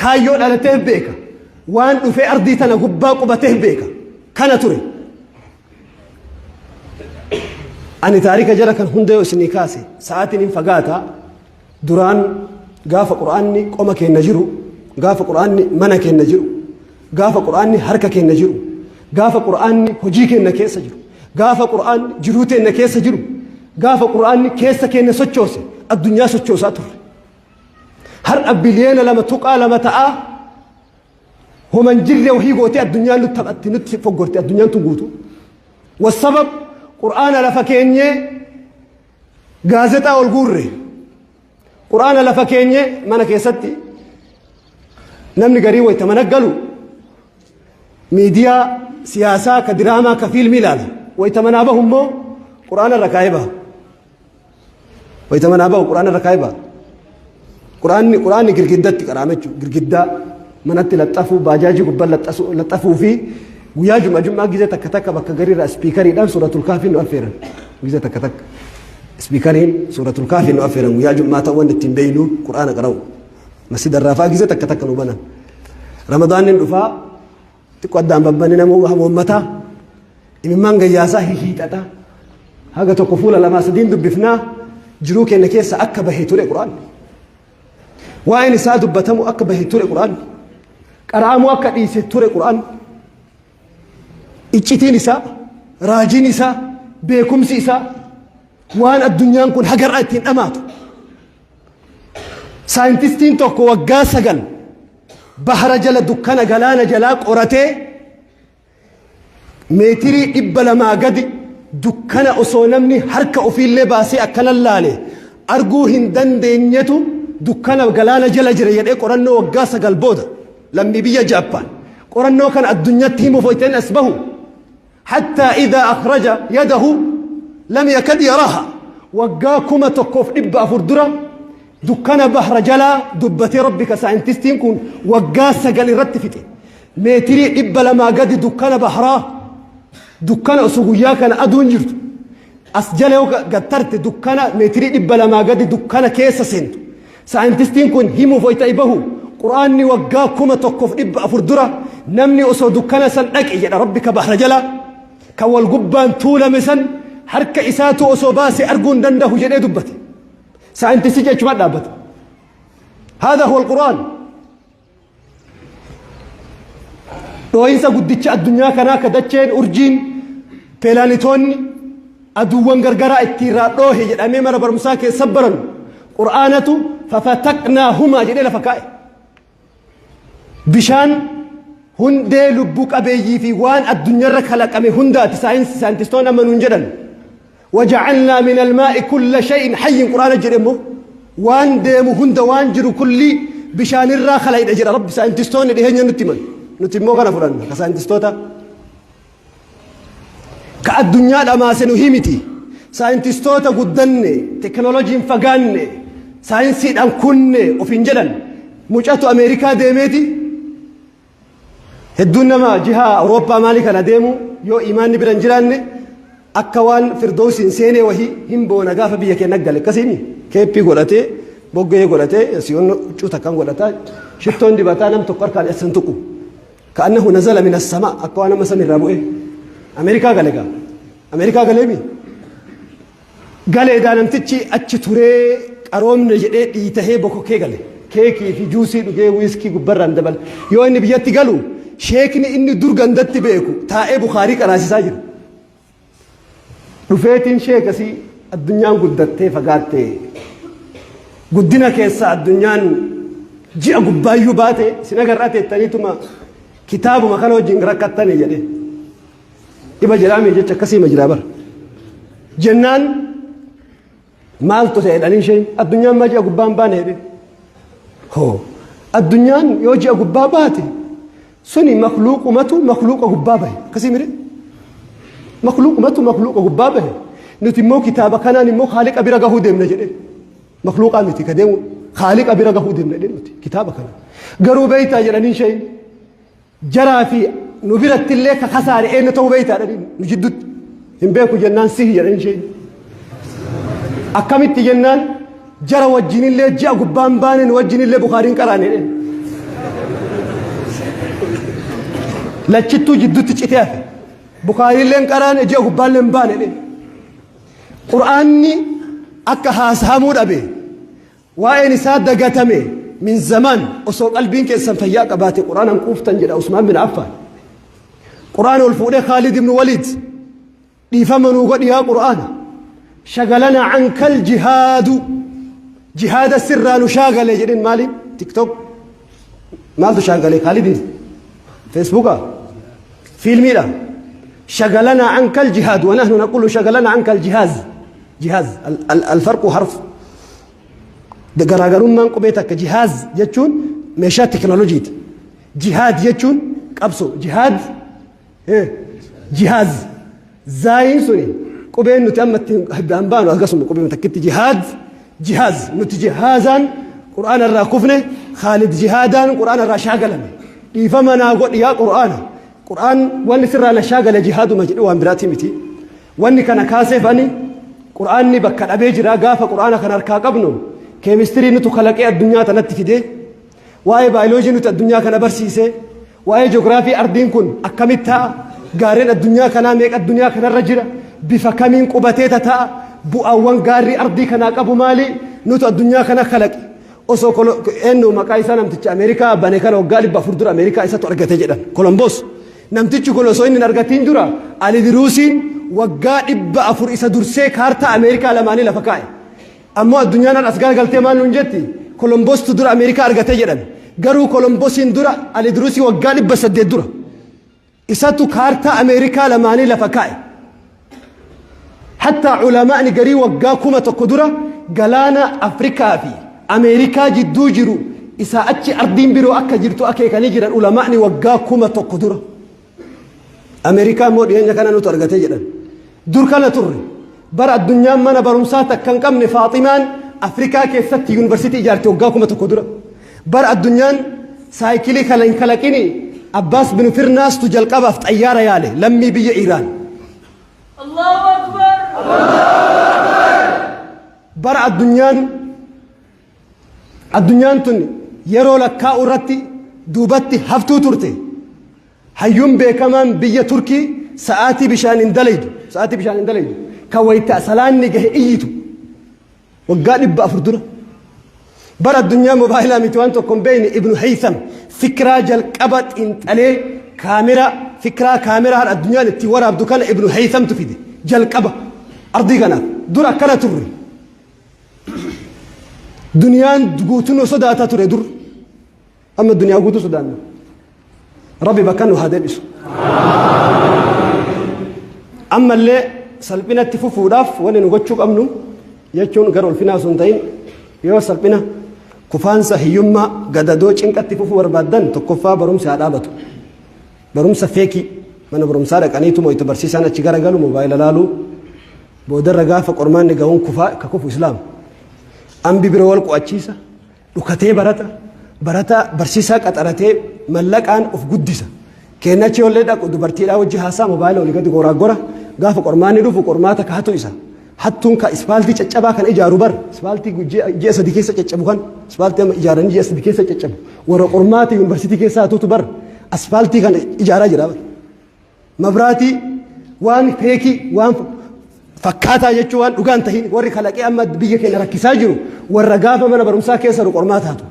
S1: kaayyoo dhalateef beeka, waan dhufee ardii tana gubbaa qubateef beeka. Kana ture. Ani taarika jara kan hunda yoo isinii kaase sa'aatiin hin fagaata. Duraan gaafa Qur'aanni qoma keenna jiru, gaafa Qur'aanni mana keenna jiru, gaafa Qur'aanni harka keenna jiru, gaafa Qur'aanni hojii keenna keessa jiru, gaafa Qur'aanni jiruu teenna keessa jiru, gaafa Qur'aanni keessa keenna sochoose addunyaa sochoosaa turre. Har'a biliyoona 2.2 ta'aa homan jirre wahii gootee addunyaan nutti taphatti nutti foggorte addunyaan tun guutuu. Wassabab Qur'aana lafa keenyee gaazexaa ol guurre qur'aana lafa keenye mana keessatti namni garii wayta mana galu miidiyaa siyaasaa ka diraamaa ka fiilmii ilaala wayta manaa bahu immoo qur'aana irra kaa'ee baha wayta manaa bahu qur'aana irra kaa'ee baha qur'aanni qur'aanni girgiddatti qaraame jechuudha girgiddaa manatti laxxafuu baajaajii gubbaa laxxafuu fi guyyaa jum'a jum'aa gizee takka takka bakka gariirraa ispiikariidhaan suuratul kaafiin nu affeeran gizee takka takka ispiikariin suuratul kaafiin nu affeeran guyyaa jum'aa ta'uu wanni ittiin beeynu qur'aana qara'u masjida irraa fa'aa gizee takka takka nu banan ramadaanni dhufaa xiqqoo addaan babbanne nama hamoommataa imimmaan gayyaasaa hihiixataa haga tokko fuula lamaa sadiin dubbifnaa jiruu keenya keessa akka bahee ture qur'aanni. Waa'een isaa dubbatamu akka bahe ture Qur'aanni. Qara'amuu akka dhiise ture Qur'aanni. Iccitiin isaa, raajiin isaa, beekumsi isaa waan addunyaan kun hagar'a ittiin dhamaatu. Saayintistiin tokko waggaa 9 bahara jala dukkana galaana jalaa qoratee meetirii 200 gadi dukkana osoo namni harka ofiillee baasee akkana laale arguu hin dandeenyetu dukkana galaana jala jira jedhee qorannoo waggaa 9 booda lammii biyya Jaappaan qorannoo kana addunyatti himuuf hoyteen as bahu. Hattaa idaa akhraja yadahu lam yakad yaraaha. Waggaa 1400 dura dukkana bahra jalaa dubbatee Rabbi ka saayintistiin kun waggaa 9 irratti fixe. Meetirii 200 gadi dukkana bahraa, dukkana osoo guyyaa kana aduun jirtu as jala yoo gad tarte dukkana meetirii 200 gadi dukkana keessa seentu. Saayintistiin kun himuuf wayita bahu Qur'aanni waggaa 1400 dura namni osoo dukkana san dhaqe jedha Rabbi ka bahra jalaa ka wal gubbaan tuulame san harka isaatu osoo baase arguu hin dandahu jedhee dubbate. Saayintistichi achuma dhaabbata. Haadha huwa al-Qur'aan. Dhooyinsa guddicha addunyaa kanaa ka dacheen urjiin peelaanitoonni aduuwwan gargaraa itti irraa dhoohe jedhamee mana barumsaa keessa baranu Qur'aanatu fafataqnaa humaa jedhee lafa kaa'e. Bishaan hundee lubbuu qabeeyyii fi waan addunyaarra kalaqame hundaati saayintistoonni amma nuun jedhan. Waja'alnaa min almaa'i kulla shay'in hayyin Qur'aana jedhe immoo waan deemu hunda waan jiru kullii bishaanirraa kalayidha jedha Rabbi saayintistoonni dhiheenya nutti himan. Nuti immoo kana fudhanna ka saayintistoota. Ka addunyaa dhamaase nu himiti. Saayintistoota guddanne, teknooloojiin fagaanne, saayinsiidhaan kunne ofiin jedhan mucatu Ameerikaa deemeeti. Hedduun nama jiha Awurooppaa maalii kana deemu yoo imaanni bira hin jiraanne akka waan firdowsiin seenee wahii hin boona gaafa biyya keenya gale akkasiimi keeppii godhatee boggee godhatee siyoon huccuu takkan godhataa shittoon dibataa nam tokko harkaan eessan tuqu ka'annahu nazala min as-sama akka waan amma samiirraa bu'ee Ameerikaa gale gaa Ameerikaa galeemi Galeedaa namtichi achi turee qaroomne jedhee dhiitahee bokokee gale. Keekii fi juusii dhugee wiiskii gubbarraan dabale. Yoo inni biyyatti galu sheekni inni dur gandatti beeku taa'ee Bukaarii qaraasisaa jira. Dhufeetiin sheekasii addunyaan guddattee fagaatte. Guddina keessa addunyaan ji'a gubbaayyuu baate isin agarraa teettaniituma kitaabuma kana wajjin rakkattanii jedhee. Dhiba jedhaame jecha akkasii ma jiraa bara. Jennaan maaltu ta'e jedhanii isheen addunyaan maa ji'a gubbaa hin baane jedhe. Hoo addunyaan yoo ji'a gubbaa baate suni makluuqumatu makluuqa gubbaa bahe akkasii mire. Makluuqumatu makluuqa gubbaa bahe nuti immoo kitaaba kanaan immoo haaliqa bira gahuu deemna jedhe. Makluuqaa miti ka deemu haaliqa bira gahuu deemna jedhe nuti kitaaba kana. Garuu beeytaa jedhanii isheen Jaraa fi nu birattillee ka kasaare eenyu ta'uu beektaa jedhanii nu jidduutti hin beeku jennaan sihi jedhan isheen. Akkamitti jennaan jara wajjinillee ji'a gubbaan baane nu wajjinillee Bukaariin qaraane jedheen. Lachittuu jidduutti citee hafe. Bukaariillee hin qaraane ji'a gubbaallee hin baane jedheen. Qur'aanni akka haasahamuu dhabe Waa'een isaa dagatame min zamaan osoo qalbiin keessan fayyaa qabaate Qur'aanan quuftan jedha Usmaan bin Affaan. Qur'aana ol fuudhee Khaalid ibn Waliid dhiifama nuu godhi yaa Qur'aana. Shagalana ankal jihaadu jihaada sirraa nu shaagale jedhin maaliin tiktok maaltu shaagale Khaalidiin feesbuuka fiilmiidha. Shagalana ankal jihaad wa nahnu naqulu shagalana ankal jihaaz jihaaz alfarqu harf Garaagarummaan qubee takka jihaaz jechuun meeshaa teknooloojiiti. Jihaad jechuun qabsoo. Jihaad jihaaz zaayiin suni qubeen nuti amma ittiin addaan baanu akkasuma qubeen takkitti jihaad jihaaz nuti jihaazaan qur'aana irraa kufne Khaalid jihaadaan qur'aana irraa shaagalame dhiifama naa godhi yaa qur'aana qur'aan wanni sirraa na shaagale jihaaduma jedhu waan biraatii miti. Wanni kana kaaseef ani Qur'aanni bakka dhabee jira gaafa Qur'aana kana harkaa qabnu keemistirii nutu kalaqee addunyaa tanatti fide waa'ee baayoloojii nuti addunyaa kana barsiise waa'ee ji'oogiraafii ardiin kun akkamitti ta'a gaarreen addunyaa kanaa meeqa addunyaa kanarra jira bifa kamiin qubatee ta'a bu'aawwan gaarri ardii kanaa qabu maali nutu addunyaa kana kalaqe osoo eenyu maqaa isaa namticha Ameerikaa bane kana waggaa 400 dura Ameerikaa isatu argate jedhan Kolomboos Namtichi kun osoo inni hin argatiin dura Alidiruusiin waggaa 400 isa dursee kaartaa Ameerikaa lamaanii lafa kaa'e. Ammoo addunyaan har'a as garagaltee maal nuun jetti? Kolombostu dura Ameerikaa argate jedhan. Garuu Kolombosiin dura Alidiruusii waggaa 800 dura. Isatu kaartaa Ameerikaa lamaanii lafa kaa'e. Hattaa ulamaa'ni garii waggaa 1000 dura galaana Afrikaa fi Ameerikaa jidduu jiru isaa achi ardiin biroo akka jirtu akeekanii jiran ulamaa'ni waggaa 1000 dura. Ameerikaa immoo dhiyeenya kana nutu argatee jedhan. Dur kana turre. Bara addunyaan mana barumsaa takka hin qabne Faaximaan Afrikaa keessatti yuunivarsiitii ijaarte waggaa 1000 dura. Bara addunyaan saayikilii kala hin kalaqini Abbaas bin Firnaastu jalqabaaf xayyaara yaale lammii biyya Iiraan.
S2: Allahu Akbar.
S1: Bara addunyaan tun yeroo lakkaa'u irratti duubatti haftuu turte. Hayyuun beekamaan biyya Turkii sa'aatii bishaan hin dalaydu. Sa'aatii bishaan hin dalaydu. Kan wayita salaanni gahe iyyitu. Waggaa 400 dura. Bara addunyaa mobaayilaa miti waan tokko hin beekne Ibnu Haytham fikiraa jalqaba xiinxalee kaameraa fikiraa kaameraa har'a addunyaan ittiin waraabdu kana Ibnu Haythamtu fide jalqaba ardii kanaaf dur akkana turre. Duniyaan guutuun nu sodaataa ture dur. Amma duniyaa guutuu sodaanna. Rabbi bakka nu haa deebisu. Ammallee salphinatti fufuudhaaf wanni nu gochuu qabnu jechuun gara ulfinaa osoo hin ta'in yoo salphina kufaansa hiyyummaa gadadoo cinqatti fufuu barbaaddan tokkoffaa barumsi haa dhaabatu. Barumsa feekii mana barumsaa dhaqaniituma itti barsiisaan achi garagalu moobaayila laaluu boodarra gaafa qormaanni ga'uun kufaa ka kufu islaama. Ambi bira wal qo'achiisa dhukatee barata barataa barsiisaa qaxaratee mallaqaan of guddisa. Kennachi yollee dhaqu dubartiidhaa wajji haasaa moobaayila olii gadi goraa gora gaafa qormaanni dhufu qormaata kaatu isa. Hattuun ka ispaaltii caccabaa kan ijaaru bar ispaaltii ji'a 3 keessa caccabu kan ispaaltii amma ijaaranii ji'a 3 keessa caccabu warra qormaata yuunivarsiitii keessaa hatuutu bar aspaaltii kan ijaaraa jira bar. Mabraatii waan feekii waan fakkaataa jechuun waan dhugaan tahin warri kalaqee amma biyya keenya rakkisaa jiru warra gaafa mana barumsaa keessa jiru qormaata hatu.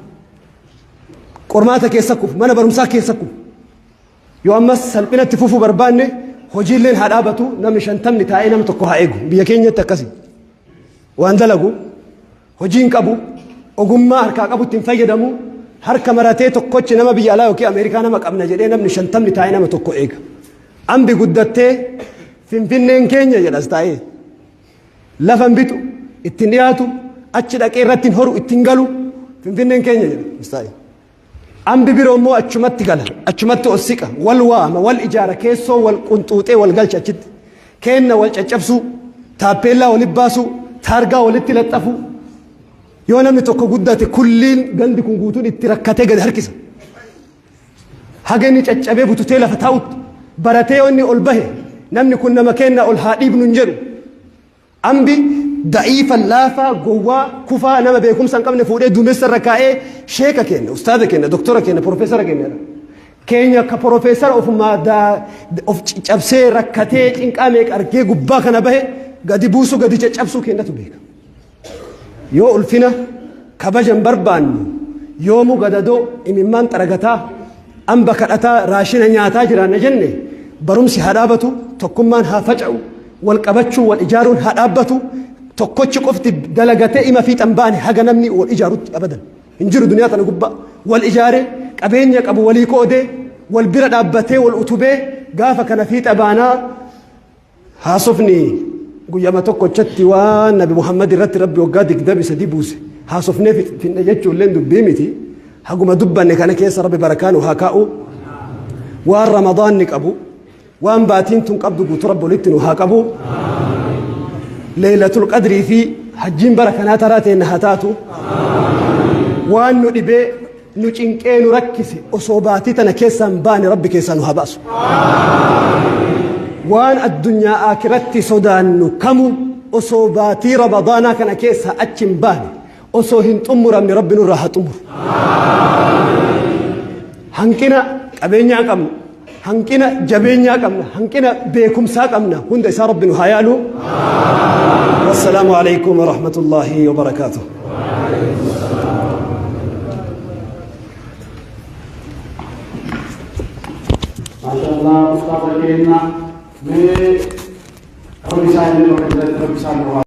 S1: Qormaata keessa kufu mana barumsaa keessa kufu. Yoo ammas salphinatti fufuu barbaanne hojiilleen haa dhaabatu namni 50 taa'ee nama tokko haa eegu. Biyya keenyatti akkasi. Waan dalagu hojii hin qabu ogummaa harkaa qabutti hin fayyadamu harka maratee tokkochi nama biyya alaa yookiin Ameerikaa nama qabna jedhee namni 50 taa'ee nama tokko eega. Ambi guddattee Finfinneen keenya jedhas taa'ee lafa hin bitu ittiin dhiyaatu achi dhaqee irratti hin horu ittiin galu Finfinneen keenya jedha taa'ee. Ambi biroo immoo achumatti gala achumatti ol siqa wal waama wal ijaara keessoo wal qunxuuxee wal galcha achitti keenna wal caccabsuu taappeellaa walitti baasuu taargaa walitti laxxafuu yoo namni tokko guddate kulliin gandi kun guutuun itti rakkatee gadi harkisa. Haga inni caccabee bututee lafa taa'utti baratee yoo inni ol bahe namni kun nama keenna ol haa dhiibnu hin jedhu. Ambi da'iifa laafaa gowwaa kufaa nama beekumsa hin qabne fuudhee duumessa irra kaa'ee sheeka kenna ustaaza kenna doktora kenna profeesara kenna. Keenya ka profeesara ofumaa of caccabsee rakkatee cinqaa meeqa argee gubbaa kana bahe gadi buusuu gadi caccabsuu kennatu beeka. Yoo ulfina kabaja hin barbaannu yoomuu gadadoo imimmaan xaragataa amba kadhataa raashina nyaataa jiraanna jenne barumsi haa dhaabatu tokkummaan haa faca'u wal qabachuu wal ijaaruun haa dhaabbatu tokkochi qofti dalagatee ima fiixan baane haga namni wal ijaarutti abadan hin jiru duniyaa tana gubbaa wal ijaaree qabeenya qabu walii qoodee wal bira dhaabbatee wal utubee gaafa kana fiixa baanaa. Haasofni guyyama tokkochatti waan Nabi Muhammad irratti Rabbi waggaa 23 buuse haasofnee finne jechuulleen dubbii miti. Haguma dubbanne kana keessa Rabbi barakaa nu haa kaa'u. Waan Ramadaanni qabu, waan baatiin tun qabdu guutuu Rabbi walitti nu haa qabu. Leeylatul Qadrii fi hajjiin bara kanaa taraa teenna haa taatu. Waan nu dhibee nu cinqee nu rakkise osoo baatii tana keessaa hin baane Rabbi keessaa nu haa baasu. Waan addunyaa aakiratti sodaannu kamu osoo baatii Ramadaanaa kana keessaa achi hin baane osoo hin xumuramne Rabbi nurraa haa xumuru. Hanqina qabeenyaa qabna, hanqina jabeenyaa qabna, hanqina beekumsaa qabna hunda isaa Rabbi nu haa yaalu. Wassalaamu alaikum wa rahmatullahi wa barakaatuh.
S3: Mashallah, Ustaz keenya mee rabbi isaa illee bakka jiratti rabbi isaa nu haa